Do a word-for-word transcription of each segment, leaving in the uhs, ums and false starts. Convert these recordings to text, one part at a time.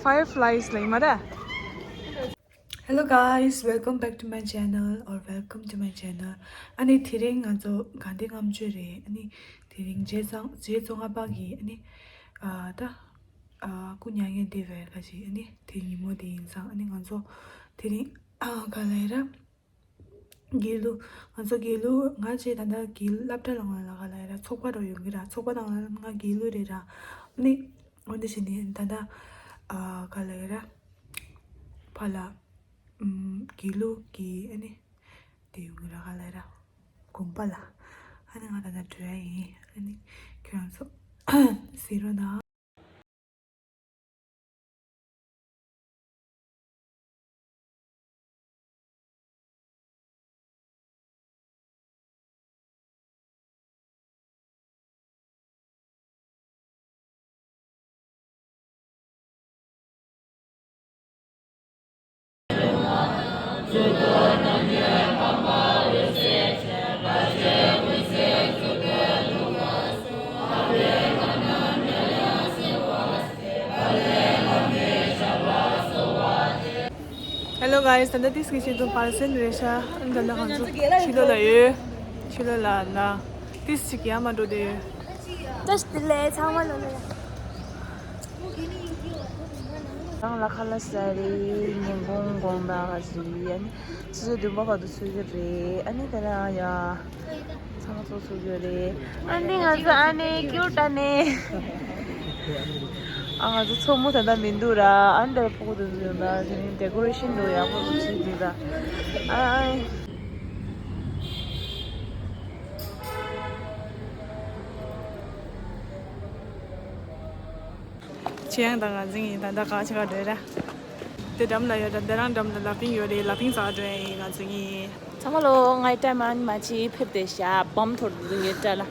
Fireflies ལ་ཡིན་མ་རེད། Hello guys, welcome back to my channel or welcome to my channel. ཨ་ནི་དེ་རིང་ང་ཚོ་དགའ་ལྡན་ལྔ་མཆོད་རེད། ཨ་ནི་དེ་རིང་རྗེ་ཙོང་རྗེ་ཙོང་ཁ་པ་གི་ཨ་ནི་ཨ་ད་ཨ་སྐུ་མྱ་ངན་འདས་པའི་ཁ་ཅིག་ཨ་ནི་དེ་ཉིན་མོ་དེ་ཡིན་ཙང་ཨ་ནི་ང་ཚོ་དེ་རིང་ཨ་ག་ལ་ཡིན་ར། དགེ་ལུགས། ང་ཚོ་དགེ་ལུགས། ང་བཅས་ད་ལྟ་དགེ་ལུགས་སློབ་གྲྭ་ལ་ང་ལ་ག་ལ་ཡ་ར་ཚོགས་པ་རོ་ཡོང་གི་ར། ཚོགས་པ་དང་ང་དགེ་ལུགས་རེད་ར། ནི་འོན་ཏེ་བྱས་ནས་ད་ལྟ་ཨ་ག་ལ་ཡ་ར་ཕ་ལ་ཨམ་དགེ་ལུགས་ཀྱི་ཨ་ནི་དེ་ཡོང་གི་ར། ག་ལ་ཡ་ར་དགོན་པ་ལ། ཨ་ནི་ང་ད་ལྟ་འགྲོ་ཡ་ཡིན། ཨ་ནི་ཁྱོད་རང་ཚོ་གཟིགས་རོགས་གནང་། Hello guys, ད་ལྟ་ཏིས་ཀྱི་ཆེད་དུ་པར་སེལ་རེད་ཤག་ཨ་ནི་ད་ལྟ་ང་ཚོ་ཕྱི་ལོགས་ལ་ཡོད། ཕྱི་ལོགས་ལ་ན་ཏིས་ཅིག་ཡར་མར་འགྲོ་བསྡད་ཡོད། བཀྲ་ཤིས་བདེ་ལེགས་ཚང་མ་ལོ་ལོ། རང་ལ་ཁ་ལག་ཟ་རེད། ཉིན་གུང་དགོང་དག་ག་ཟིག་ཨ་ནི་ཆུ་ཚོད་བདུན་པ་བར་དུ་འཚོལ་གྱི་རེད། ཨ་ནི་དེ་ལ་ཡ། ཚང་མ་ཚོགས་ཚུགས་ཡོད་རེད། ཨ་ནི་ང་ཚོ་ཨ་ནི་ཀིའུ་ཊ་ནི། ཨ་ང་ཚོ་མཚོ་མོ་ད་ལྟ་མི་འདུག་ར། ཨ་ནི་ད་ཕྲུ་གུ་དེ་ཚོ་ཡོད་ན་དེ་རིང་ཌེ་ཀོ་རེ་ཤན་འགྲོ་ཡག་པོ་བྱེད་འདུག་ར། ཨ་ཨ། ཆེ་ཡང་དང་ང་ཚོ་ཡིན་ད་ལྟ་ག་ཆེ་ག་འགྲོ་ར། དེ་འགྲམ་ལ་ཡོད་ར། དེ་རང་འགྲམ་ལ་ལ་ཕིང་ཡོད་རེད། ལ་ཕིང་ཟ་འགྲོ་ཡིན་ང་ཚོ་ཡིན། ཚང་མ་ལོ་ངའི་ཏྲ་མན་མ་ཅི་ཕེབས་ཏེ་ཤ་བམ་ཐོར་དུ་ངའི་ཏྲ་ལ།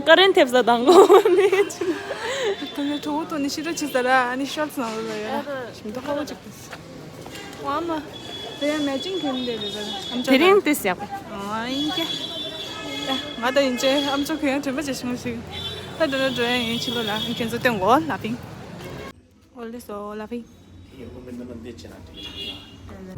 ཀ་རན་ཐེབས་ས་དང་གོ་ནི་ཅི་ན། ད་ངའི་གྲོགས་པོ་ཏོ་ནི་ཤི་ར་ཆི་ས་ར་ཨ་ནི་ཤོར་ཚང་ལ་ཡོད་ར། ཞིམ་ཏོ་ཁ་བོ་ཅིག་ཏུ། ཨ་མ། དེ་ཡང་མེ་ཅིང་གོན་དེ་རེད་ད། ཨམ་ཅོག་དེ་རིང་ཏེ་ཟེར་བ། ཨ་ཡིན་ཀྱེ། ད་ང་ད་ཡིན་ཅེ་ཨམ་ཅོག་གོན་ཡང་དྲན་པ་ཅེ་ཤི་མ་ཤི། ད་འགྲོ་ན་འགྲོ་ཡང་ཡིན་ཕྱི་ལོགས་ལ་ཁྱེད་ཚོ་སྟོན་གོ་ལ་ཕིང་། ཨོ་ལེ་སོ་ལ་ཕིང་། དེ་ཡོད་མི་འདི་ན་འདི་ཅེ་ན་དེ་ཡོད་ན།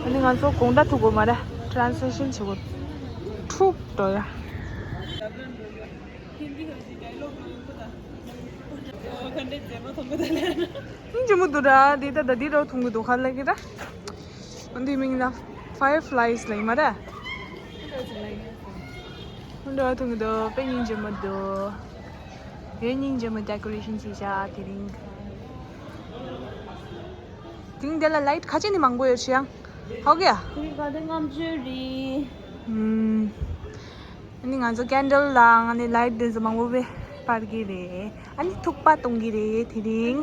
ཨ་ནི་ང་ཚོ་དགོང་དག་ཐུག་དགོས་མ་རེད། ཊ་རན་སི་ལེ་ཤན་བྱེད་དགོས། ཐུག་འགྲོ་ཡ། ཨིན་ཇི་མོ་འདུག་ར། འདི་ད་ད་འདི་རོ་མཐོང་གི་འདུག་ག་ལ་གི་ར། འདི་མིང་ལ་ཕ་ཡར་ཕ་ལའི་སི་ལ་ཡིན་མ་ར། འདི་རོ་མཐོང་གི་འདུག་དཔེ་སྙིང་རྗེ་མོ་འདུག་ཡོད་སྙིང་རྗེ་མོ་ཌེ་ཀོ་རེ་ཤན་བྱས་ཤག་དེ་རིང་། དེ་རིང་འདི་ལ་ལའིཊ་ཁ་ཅིག་ནི་མང་པོ་ཡོད་ཤག་ཡང་། ཧོ་གི་ཡ། དེ་རིང་ག་དེ་ལྔ་མཆོད་རེད། ཨུམ། ཨ་ནི་ང་ཚོ་ཀེན་ཌལ་དང་ཨ་ནི་ལའིཊ་དེ་ཚོ་མང་པོ་སྤེ་སྤར་གི་རེད། ཨ་ནི་ཐུག་པ་གཏོང་གི་རེད་དེ་རིང་།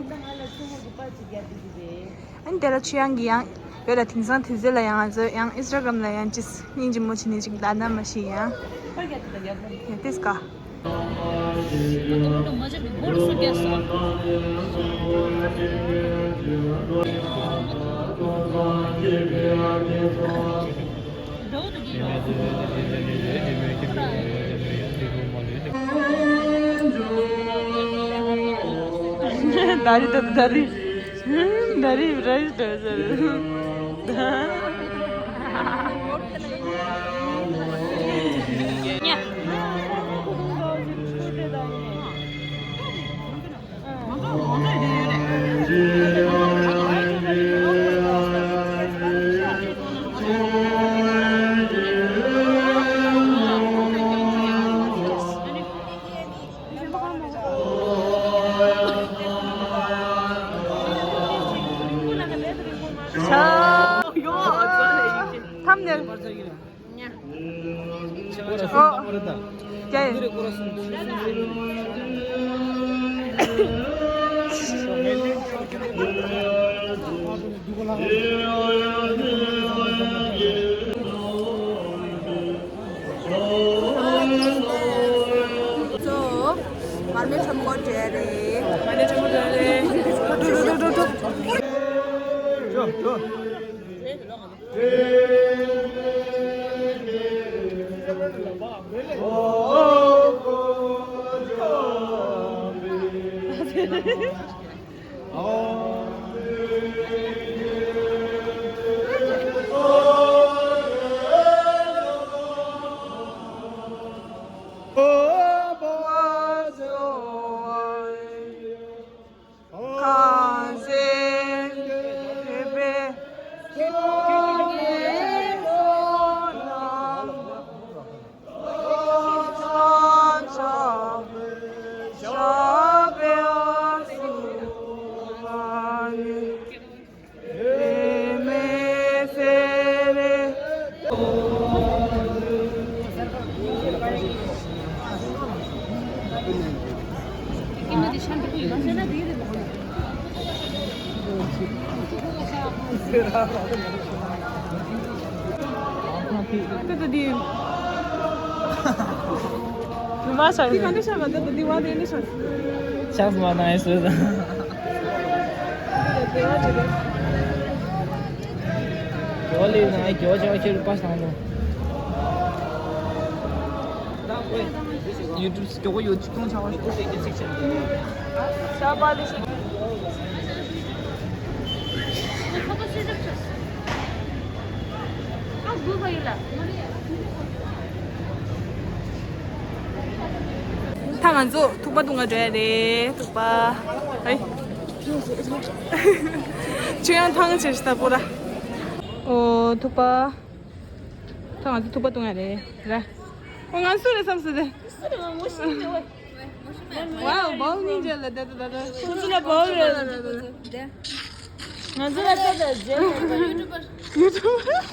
ཨ་ནི་དེ་ལ་ཆུ་ཡང་གི་ཡང་ཡོད་ལ། དེང་སང་དུས་ཚོད་ལ་ཡང་ང་ཚོ་ཡང་ཨིན་སི་ཊ་གྷ་རམ་ལ་ཡང་ཅིག་སྙིང་རྗེ་མོ་བྱས་ནས་ཅིག་ལབ་ན་མ་ཤེས་ཡང་། ཡང་ཏིས་ཀ། ད་རི་ད་ད་རི། ད་རི་ར་ད་ཟེར། ཐམ་ནེལ། ཨོ། ཡ་ཡ། མར་མེ་ཁྲོམ་སྐོར་འགྲོ་ཡ་རེད། མར་མེ་ཁྲོམ་སྐོར་འགྲོ་ཡ་རེད། འགྲོ་འགྲོ་འགྲོ་འགྲོ་འགྲོ། ད་ད་འདི། མ་ཤ། འདི་ག་འདྲ་ཤ་ག་ད་ད་འདི་བ་དེ་འདྲ་ཤ། ཤ་སྨ་ན་ཡེ་སོ། ཡོ་ལེ་ན་ཡོ་ཅོ་ཁྱེར་པ་སང་ནོ། YouTube སྐྱོ་གོ་ཡོ་ཅི་ཏོང་ཆ་བ་ཤ་པ་ལེ་ཤ། ད་ང་ཚོ་ཐུག་པ་འཐུང་ག་འགྲོ་ཡ་རེད། ཐུག་པ། ཨེ། ཆུ་ཡང་ཐང་ཆེ་ཤི་ད་པོ་ར། ཨོ་ཐུག་པ། ད་ང་ཚོ་ཐུག་པ་འཐུང་ཡ་རེད་ར། ཨོ་ང་སུ་རེད་བསམ་སོང་དེ། ཝའོ་བོའུ་གཉིས་རེད་ལ་ད་ད་ད་ད། ཁོ་ཚོ་ལ་བོའུ་རེད་ལ་ད་ད་ད། ང་ཚོ་ལ་ད་ད་རྗེས་ལ་ད་ཡུ་ཊུབ་པར། ཡུ་ཊུབ་པར།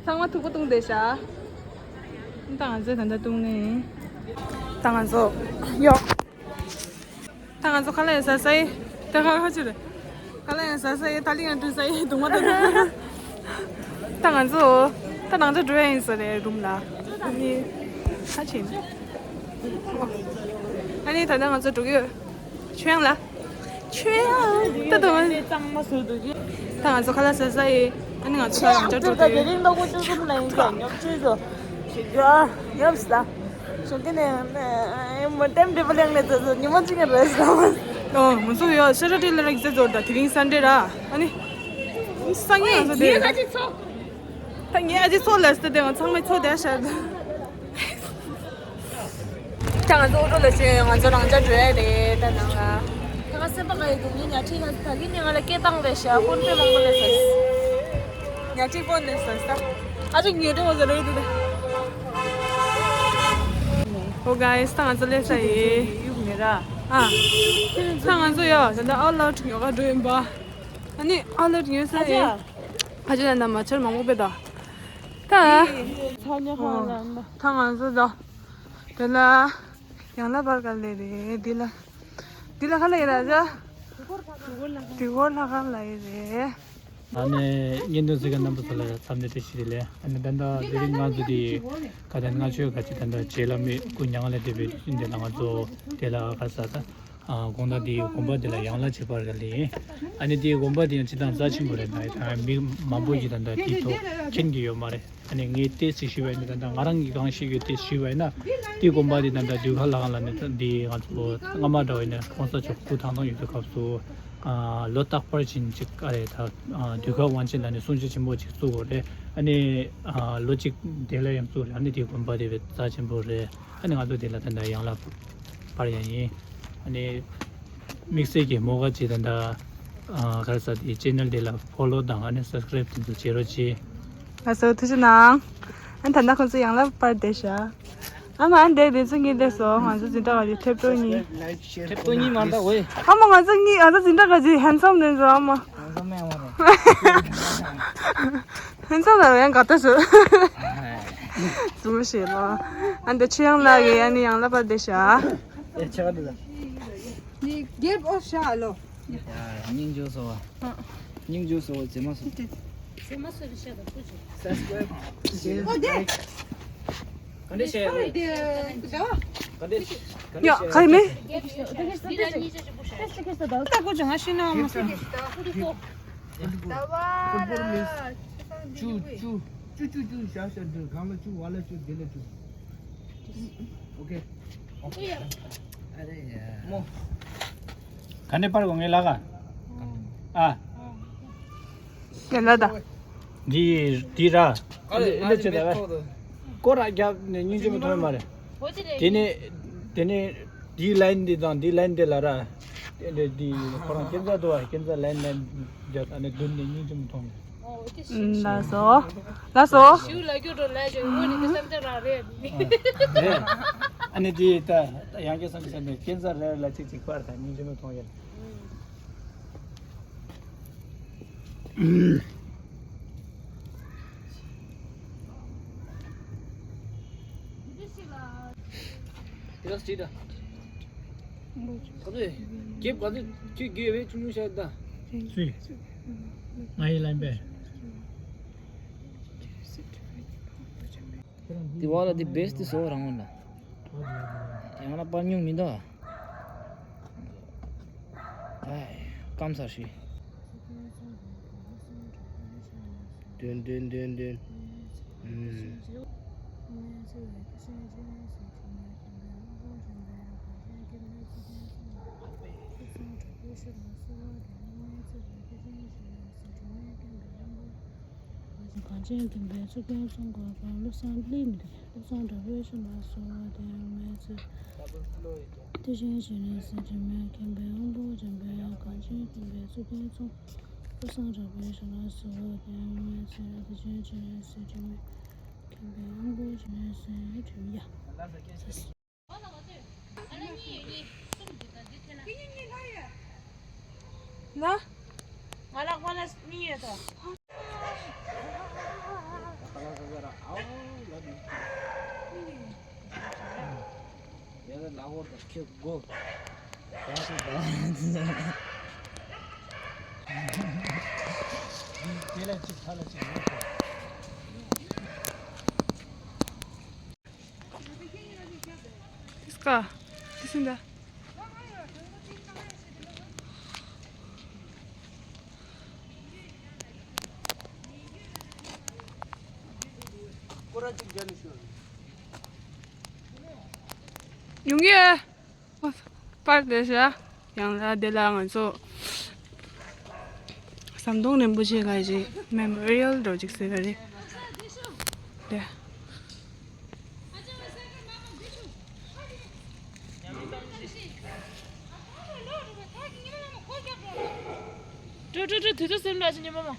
ཚང་མ་ཐུག་པ་འཐུང་བསྡད་ཤག་ད་ང་ཚོས་ད་ལྟ་འཐུང་ནས། ད་ང་ཚོ་ཡོ། ད་ང་ཚོ་ཁ་ལག་ཡང་ཟ་ས་ཡིན། ད་ཁ་ཁ་ཆུ་རེད། ཁ་ལག་ཡང་ཟ་ས་ཡིན། ད་ལི་ཡང་འཐུང་ས་ཡིན། འཐུང་མ་ཐུབ། ད་ང་ཚོ་ད་ནང་ཚོ་འགྲོ་ཡ་ཡིན་ས་རེད། རུམ་ལ། ཨ་ནི་ཁ་ཆེ་ནི། ཨ་ནི་ད་ལྟ་ང་ཚོ་འགྲོ་གི་ཡོད། ཆོས་དབྱངས་ལ། ཆོས་དབྱངས་ད་དུང་། ད་ང་ཚོ་ཁ་ལག་ཟ་ས་ཡིན། ཨ་ནི་ང་ཚོ་རང་ཅག་འགྲོ་དུས། ཉོབ་ཆུ་ཟོ། ཞིག་ཡོ། ཡོབ་སི་ལ། ཞོགས་ཀྱི་ནས་མོ་ཏེམ་འདྲི་པ་ལེང་ནས་ཙོ་ཙོ་ཉི་མ་གཅིག་ཡང་རེད་ཟེར། ཨོ་ང་ཚོ་ཡོ་ཤ་ར་ཏི་ལ་རེག་ཟེར་ཟོར་ད་དེ་རིང་སན་ཌེ་ར། ཨ་ནི། སང་ཉིན་ང་ཚོ་དེ། ད་ངས་ཨ་ཅེ་ཚོ། ད་ངས་ཨ་ཅེ་ཚོ་ལ་སྟེ་དེ་ང་ཚང་མས་ཚོ་དེ་ཤར། ད་ང་ཚོ་ཨོ་ཊོ་ལ་བཞོན་ཡོད། ང་ཚོ་རང་ཅག་འགྲོ་ཡ་རེད་ད་ནང་ལ། ད་ང་སེམས་པ་དགའ་ཡོད་འདུག་ངས་ཉལ་ཁྲི་ང་ད་གིན་ནས་ང་ལ་སྐད་བཏང་རེད་ཤག་ཀོན་པེ་མང་པོ་ལས་ཟེར། ཉལ་ཁྲི་ཀོན་ནས་ཟེར་ས། ཨ་ཅིག་ཉལ་ཁྲི་འོ་ཟེར་རེད་འདུག་ཨོ་གྷའི་སི་ད་ང་ཚོ་ལས་ས་ཡིན། ཡུག་མེ་ར། ཨ། ད་ང་ཚོ་ཡོ་ད་ད་ཨོ་ལོ་ཡོ་ག་འགྲོ་ཡིན་པ། ཨ་ནི་ཨོ་ལོ་ཡོད་ས་ཡིན། ཨ་ཅེ་ད་ད་མ་ཆར་མང་པོ་པེ་ད། ད། ཚ་ཉ་ཧ་ལ་ད། ད་ང་ཚོ་ད། དེ་ལ། ཡང་ལ་བར་ག་ལེ་རེད་འདི་ལ། འདི་ལ་ག་ལེ་ར་ཇ། དུས་འཁོར་ལྷ་ཁང་ལ་ཡི་རེད། ཨ་ནི་བརྙན་ཐུང་གཟིགས་མཁན་རྣམ་པ་ཚོ་ལ་འཚམས་འདྲི་བཀྲ་ཤིས་བདེ་ལེགས། ཨ་ནི་ད་ལྟ་དེ་རིང་ང་ཚོ་དེ་ག་དན་ང་ཆོས་ག་ཅི་ད་ལྟ་རྗེ་བླ་མའི་སྐུ་མྱ་ངན་ལས་འདས་པའི་དུས་ཆེན་དེ་ལ་ང་ཚོ་དེ་ལ་ག་ས་ད་དགོང་དག་དེ་དགོན་པ་དེ་ལ་ཡང་ལ་བྱེད་པར་ག་ལེ་ཡིན། ཨ་ནི་དེ་དགོན་པ་དེ་ཡང་སྤྱི་བཏང་རྩ་ཆེན་པོ་རེད་ད། ད་མི་མང་པོ་ཞིག་ད་ལྟ་དེའི་ཐོག་མཁྱེན་གྱི་ཡོད་མ་རེད། ཨ་ནི་ངས་ཏོག་ཙམ་ཞུས་པ་ཡིན་ན་ད་ལྟ་ང་རང་གིས་གང་ཤེས་ཀྱི་ཏོག་ཙམ་ཞུས་པ་ཡིན་ན། དེའི་དགོན་པ་དེ་ད་ལྟ་དུས་འཁོར་ལྷ་ཁང་ལ་ནི་འདི་ང་ཚོ་སྔ་མ་འདྲ་བ་ཡིན་ན་གོང་ས་མཆོག་སྐུ་ཐང་ཐང་ཡོད་པའི་སྐབས་སུ། ལོ་རྟག་པར་བཞིན་ཅིག་ཨ་རེད་ད། དུས་འཁོར་དབང་ཆེན་ལ་ནི་གསུང་ཆོས་ཆེན་པོ་ཅིག་བཙུགས་དགོས་རེད། ཨ་ནི་ལོ་གཅིག་དེ་ལ་ཡང་བཙུགས་རེད། ཨ་ནི་དེའི་དགོན་པ་དེ་བས་རྩ་ཆེན་པོ་རེད། ཨ་ནི་ང་ཚོ་དེ་ལ་ད་ལྟ་ཡང་ལ་པར་ཡང་ཡིན། ཨ་ནི། དམིགས་བསལ་གྱི་མོ་ག་ཅིག་ད་ལྟ་ག་རེ་ཟ་དེ་ཅེ་ནལ་དེ་ལ་ཕོ་ལོ་དང་ཨ་ནི་སབ་སི་ཀ་རེབ་དེ་ཚོ་བྱེད་རོགས་གྱིས། ལགས་སོ་ཐུགས་རྗེ་གནང་། ཨ་ད་ལྟ་ཁོང་ཚོ་ཡང་ལ་པར་བསྡད་ཤག་ཨ་མ་ཨ་འདྲེ་དེ་ཚོ་གཉིས་བསྡད་སོང་། ང་ཚོ་འཛིན་གྲྭ་ག་ཅིག་ཐེབས་གྲོགས་གཉིས། ཐེབས་གྲོགས་གཉིས་མ་འདྲ་འོས། ཨ་མ་ང་ཚོ་གཉིས་ང་ཚོ་འཛིན་གྲྭ་ག་ཅིག་ཧན་སོམ་དེ་ཚོ་ཨ་མ། ཧན་སོམ་མེད་ཨ་མ་རེད། ཧན་སོམ་ལ་ཡང་དགའ་ལྟ་བྱོས། ཙུམ་ཞེས་ལ། ཨ་འདྲེ་ཆུ་ཡང་ལ་གི་ཨ་ནི་ཡང་ལ་པར་བསྡད་ཤག་ཨེ་ཆ་ག་འདུག་ད། ནི་རྒྱལ་པོ་ཤ་ལོ། ཡ་སྙིང་རྗེ་སོ་བ། སྙིང་རྗེ་སོ་བ་ཛེ་མ་སོ། ཛེ་མ་སོ་བི་ཤ་དང་ཀུ་ཅི། སབ་སི་ཀ་རེབ། ཨོ་དེ། ག་འདྲ་བྱས་ཡོད། ག་འདྲ་ག་འདྲ་ཡ་བྱས་ག་ཡི་མེད། ད་ཀོ་ཅང་ཤི་ན་མ་སོང་། བཅུ་བཅུ་བཅུ་བཅུ་བཅུ་བཞག་བཞག་འདི་གང་ལ་བཅུ་བ་ལ་བཅུ་འདི་ལ་བཅུ། ཨོ་ཁེ། ཨ་རེ་ཡ། མོ། ག་འདྲ་པར་གོ་ངའི་ལག་ག་ཨ། ཡ་ལ་ད། འདི་འདི་ར། ཨ་རེ་འདི་ཅི་ད་བས། སྐོར་ར་རྒྱབ་ནས་སྙིང་རྗེ་མོ་མཐོང་ཡོད་མ་རེད། དེ་ནས་དེ་ནས་འདི་ལན་འདི་དང་འདི་ལན་འདི་ལ་ར། དེ་འདྲ་འདི་ཁོ་རང་ཁྱེད་ཚ་འདུག་བ། ཁྱེད་ཚ་ལན་ལན་རྒྱབ་ཨ་ནི་བདུན་ནས་སྙིང་རྗེ་མོ་མཐོང་ཡོད། ལགས་སོ། ལགས་སོ། ཞུ་ལ་རྒྱུ་འགྲོ་ལ་ཞུ་ངོ་ནི་དེ་བསམ་ཚད་རང་རེད། རེད། ཨ་ནི་དེ་ད་ཡང་སྐྱར་བསམ་གྱི་བསམ་ནས་སྐྱེན་ཚ་རེ་ལ་ཅིག་ཅིག་པར་དང་སྙིང་རྗེ་མོ་མཐོང་ཡོད། དེ་ལ་སྲིད་ད། ག་ཚོད། རྒྱབ་ག་ཚོད་ཁྱོད་རྒྱུ་ཡོད་པས་ཆུང་ཆུང་བཤད་ད། སུས། ང་ཡི་ལན་པས། དེ་བ་ལ་དེ་བེས་ཏི་སོ་རང་ངོ་ལ། ཡང་ན་པར་ཉུང་མི་འདུག་ཨ། སྐམ་ས་ཞིག་དོན་དོན་དོན་དོན། ཨུམ། གངས་ཅན་མཁྱེན་པའི་གཙུག་རྒྱན་ཚོགས་འཁོར་དང་། བློ་བཟང་བློ་བཟང་གྲགས་པའི་ཞབས་ལ་གསོལ་བ་འདེབས། མེད་ཚེ་དེ་བཞིན་གཤེགས་པའི་སྲས་དྲི་མེད་མཁྱེན་པའི་དབང་པོ་འདྲེན་པའི། གངས་ཅན་མཁྱེན་པའི་གཙུག་རྒྱན་ཚོགས། བློ་བཟང་གྲགས་པའི་ཞབས་ལ་གསོལ་བ་འདེབས། མེད་ཚེ་དེ་བཞིན་གཤེགས་པའི་སྲས་དྲི་མེད་མཁྱེན་པའི་དབང་པོ་འདྲེན་པའི་སྲས་དྲི་མེད་ཡ། ལ། ང་ལ་ཁོ་ན་གཉིས་ཡོད་དོ། Tiska, tisinda. Yungi, par de ja. ཡང་ལ་དེ་ལ་ང་ཚོ་ཟམ་གདོང་རིན་པོ་ཆེ་ག་ཅིག་མེ་མོ་རི་ཡལ་འདྲ་ཅིག་ཟེར་ག་རེད། དེ། ཀྲུ་ཀྲུ་ཀྲུ་དུས་ཚོད་སེམས་ལ་ཅི་ཉི་མ་མ།